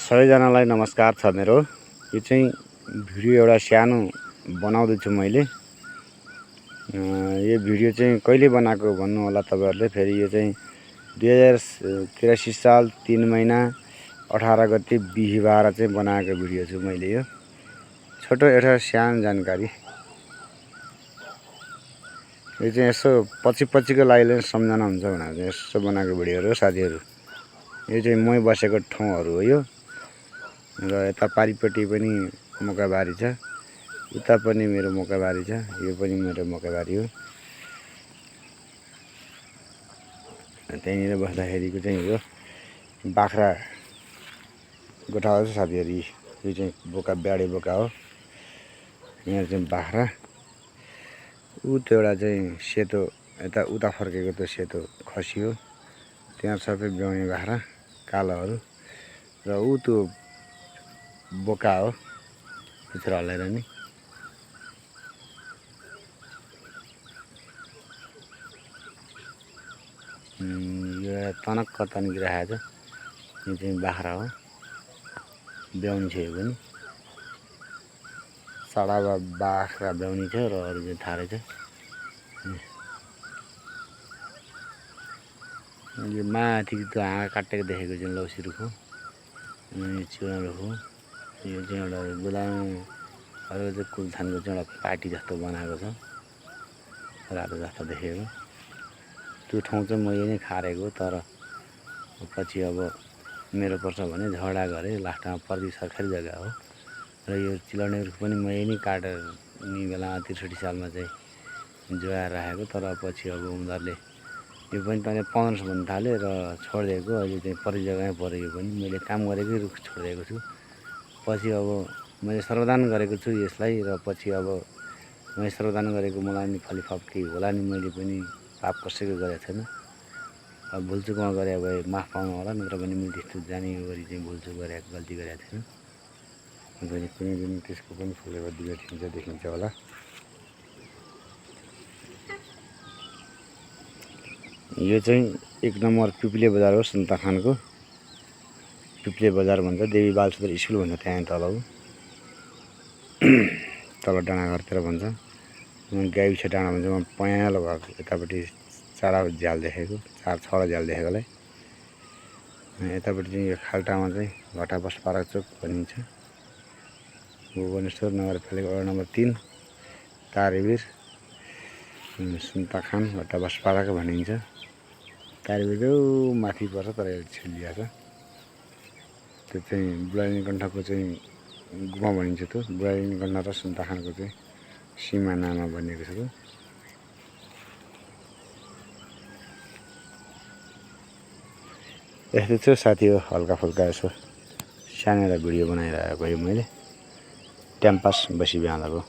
सबैजनालाई नमस्कार छ मेरो। यो चाहिँ भिडियो एउटा सानो बनाउँदैछु मैले। यो भिडियो चाहिँ कहिले बनाएको भन्नु होला तपाईहरुले। फेरि यो चाहिँ 2083 साल 3 महिना 18 गते बिहीबार चाहिँ बनाएको भिडियो छु मैले। यो छोटो एउटा सानो जानकारी। यो चाहिँ यसो पछि-पछिको लागि सम्झना हुन्छ भनेर यसो बनाएको भिडियोहरु साथीहरु। यो चाहिँ म बसेको ठाउँहरु हो यो। र यता पारिपट्टि पनि मकैबारी छ, उता पनि मेरो मकैबारी छ, यो पनि मेरो मकैबारी हो। त्यहीँनिर बस्दाखेरिको चाहिँ यो बाख्रा गोठा हो साथीहरु। यो चाहिँ बोका ब्याडे बोका हो। यहाँ चाहिँ बाख्रा, उता एउटा चाहिँ सेतो, यता उता फर्केको त्यो सेतो खसी हो। त्यहाँ सबै ब्याउने बाख्रा कालोहरु। र उ त्यो बोका हो पुच्छर हल्लाएर नि। यो तनक्क तन्किरहेको छ। यो चाहिँ बाख्रा हो, ब्याउनी छ। यो पनि साडा बाख्रा ब्याउनी छ र अरु चाहिँ थारै छ। यो माथि त्यो हाँगा काटेको देखेको चाहिँ लौसी रुख हो। अनि चिउरा रुख हो। यो चाहिँ एउटा गुलाम अरु चाहिँ कुलथानको चाहिँ एउटा पार्टी जस्तो बनाएको छ, रातो जस्तो देखेको। त्यो ठाउँ चाहिँ मैले नै खारेको, तर पछि अब मेरो पर्छ भने झगडा गरे, लास्टमा प्रति सरकारी जग्गा हो। र यो चिलाउने रुख पनि मैले नै काटेर नि बेला 63 सालमा चाहिँ जोगाएर राखेको। तर पछि अब उनीहरुले यो पनि तैँले 1500 भन्न थाले र छोडिदिएको। अहिले चाहिँ प्रति जग्गामै पर्यो। यो पनि मैले काम गरेकै रुख छोडिदिएको छु। पछि अब मैले सर्वदान गरेको छु यसलाई, र पछि अब मैले सर्वदान गरेको मलाई नि फलिफाप्ती होला नि। मैले पनि पाप कसैको गरेको छैन। अब भुलचुकमा गरे भए माफ पाउनु होला, नत्र भने मैले त्यस्तो जानी गरी चाहिँ भुलचुक गरेको गल्ती गरेको छैन। अनि कुनै दिन त्यसको पनि फलेको देखिन्छ होला। यो चाहिँ 1 नम्बर पिप्ले बजार हो सन्ताखानको। पिप्ले बजार भन्छ, देवी बालसुदर स्कुल भन्छ त्यहाँ तल हो। तल डाँडाघरतिर भन्छ। गाविस डाँडा भन्छ। म पयालो घर यतापट्टि चाडा झ्याल देखेको, 4-6 झ्याल देखेकोलाई। यतापट्टि चाहिँ यो खाल्टामा चाहिँ घटा बस पार्क चोक भनिन्छ। भुवनेश्वर नगरपालिका वडा नम्बर 3 तारेबिर सुन्ताखान घटा बस पार्क भनिन्छ। तारेबिर माथि पर्छ, तर छेलिया छ। त्यो चाहिँ बुढानीकण्ठको चाहिँ गुफा भनिन्छ। त्यो बुढानीकण्ठ र सुन्ताखानको चाहिँ सिमानामा बनिएको छ। त्यो यस्तो छ साथी हो। हल्का फुल्का यसो सानो भिडियो बनाइरहेको मैले टाइम पास बसी बिहानको।